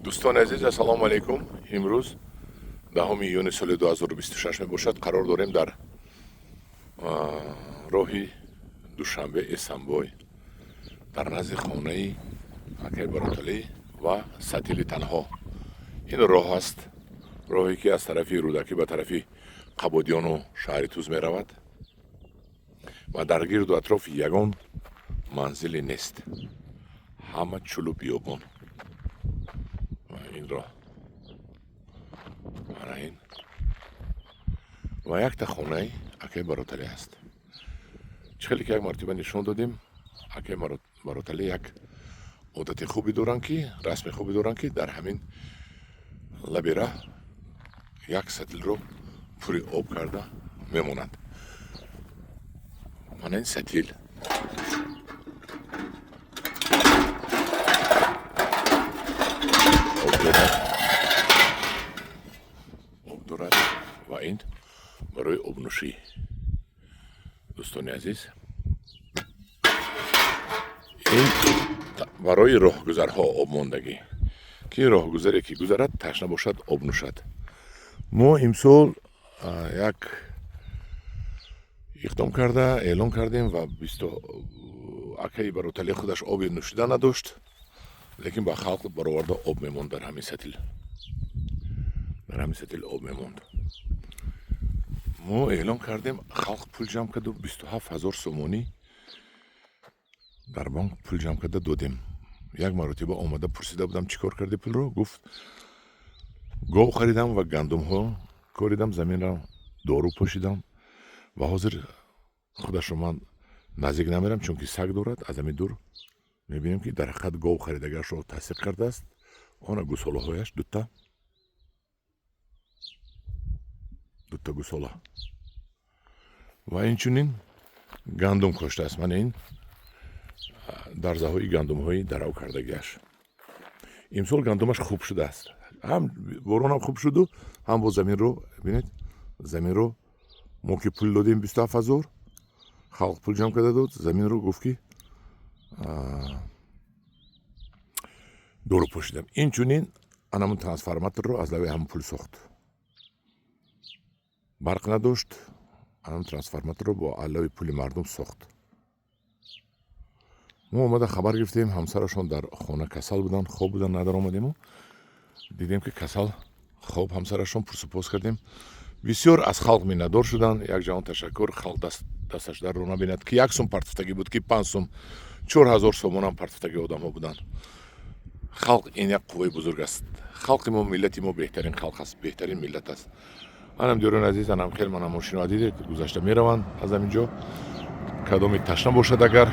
Дӯстони азиз, ассалому алайкум. Имрӯз 10 июни соли 2026 мебошад. Қарор дорем дар роҳи Душанбе Эсамбой, дар назди хонаи акай Бароталӣ ва сатили танҳо. Ин роҳ аст, роҳе ки аз тарафи Рӯдакӣ ба тарафи Қабодиёну шаҳри Туз меравад ва дар гирду атроф ягон манзиле нест, ҳама чӯлу биёбон. Ва ин роҳ, ана ин ва якта хонаи акай Бароталӣ аст. Чӣ хеле ки як мартиба нишон додем, акай Бароталӣ як одати хубе доранд, ки расми хубе доранд, ки дар ҳамин лаби раҳ як сатилро пури об карда мемонанд. Мана ин сатил об дорад, об дорад ва ин барои обнӯшӣ. Дӯстони азиз, ин барои роҳгузарҳо обмондагӣ, ки роҳгузаре ки гузарад, ташна бошад, об нӯшад. Мо имсол як иқдом карда эълон кардем ва бисту акаи Бароталӣ худаш оби нӯшида надошт, лекин ба халқ бароварда об мемонд. Дар ҳамин сатил, дар ҳамин сатил об мемонд. Мо эълон кардем, халқ пул ҷамъ карду 27 000 сомонӣ дар бонк пул ҷамъ карда додем. Як маротиба омада пурсида будам, чӣ кор карди пулро? Гуфт, гов харидам ва гандумҳо коридам, заминро дору пошидам. Ва ҳозир худашро ман наздик намерам, чунки саг дорад. Аз ҳамин дур мебинем, ки дар ҳақиқат гов харидагаашро тасдиқ кардааст. Она гусолаҳояш, дута дута гусола ва инчунин гандум коштааст. Мана ин дарзаҳои гандумҳои дарав кардагиаш. Имсол гандумаш хуб шудааст, ҳам боронам хуб шуду, ҳам бо заминро бинед. Заминро мо ки пул додем, 27 000 халқ пул ҷамъ карда дод, заминро гуфт, ки дору пошидам. Инчунин анамун трансформаторро аз лави ҳамун пул сохт. Барқ надошт, анамун трансформаторро бо аллави пули мардум сохт. Мо омада хабар гирифтем, ҳамсарашон дар хона касал буданд, хоб буданд. Надаромадему дидем, ки касал, хоб ҳамсарашон. Пурсупос кардем, бисёр аз халқ миннатдор шуданд. Як ҷаҳон ташаккур. Халқ дасташ дарро набинад, ки 1 сум партофтагӣ буд, ки 5 сум, 4000 сомонам партофтагӣ одамҳо буданд. Халқ ин як қувваи бузург аст. Халқи мо, миллати мо беҳтарин халқ аст, беҳтарин миллат аст. Анам диёрони азиз, анам хел мана мошиноа дидед, гузашта мераванд аз ҳамин ҷо. Кадоме ташна бошад, агар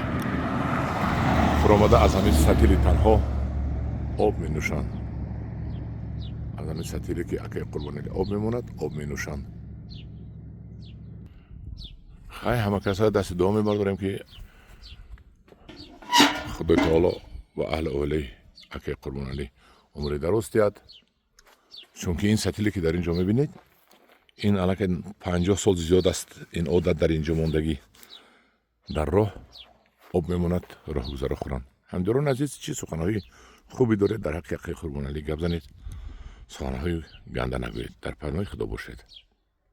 фуромада, аз ҳамин сатили танҳо об менӯшанд. Аз ҳамин сатиле ки акаи Қурбоналӣ об мемонад, об менӯшанд. Хай, ҳама каса дасти дуо мебардорем, ки Худои таоло ба аҳли оилаи акаи Қурбоналӣ умри дароз диҳад, чунки ин сатиле ки дар ин ҷо мебинед, ин аллакай 50 сол зиёд аст, ин одат дар ин ҷо мондагӣ, дар роҳ об мемонад, роҳгузаро хӯранд. Ҳамдиёрони азиз, чӣ суханҳои хубе доред дар ҳаққи акаи Қурбоналӣ, гап занед, суханҳои ганда нагӯед. Дар паноҳи Худо бошед.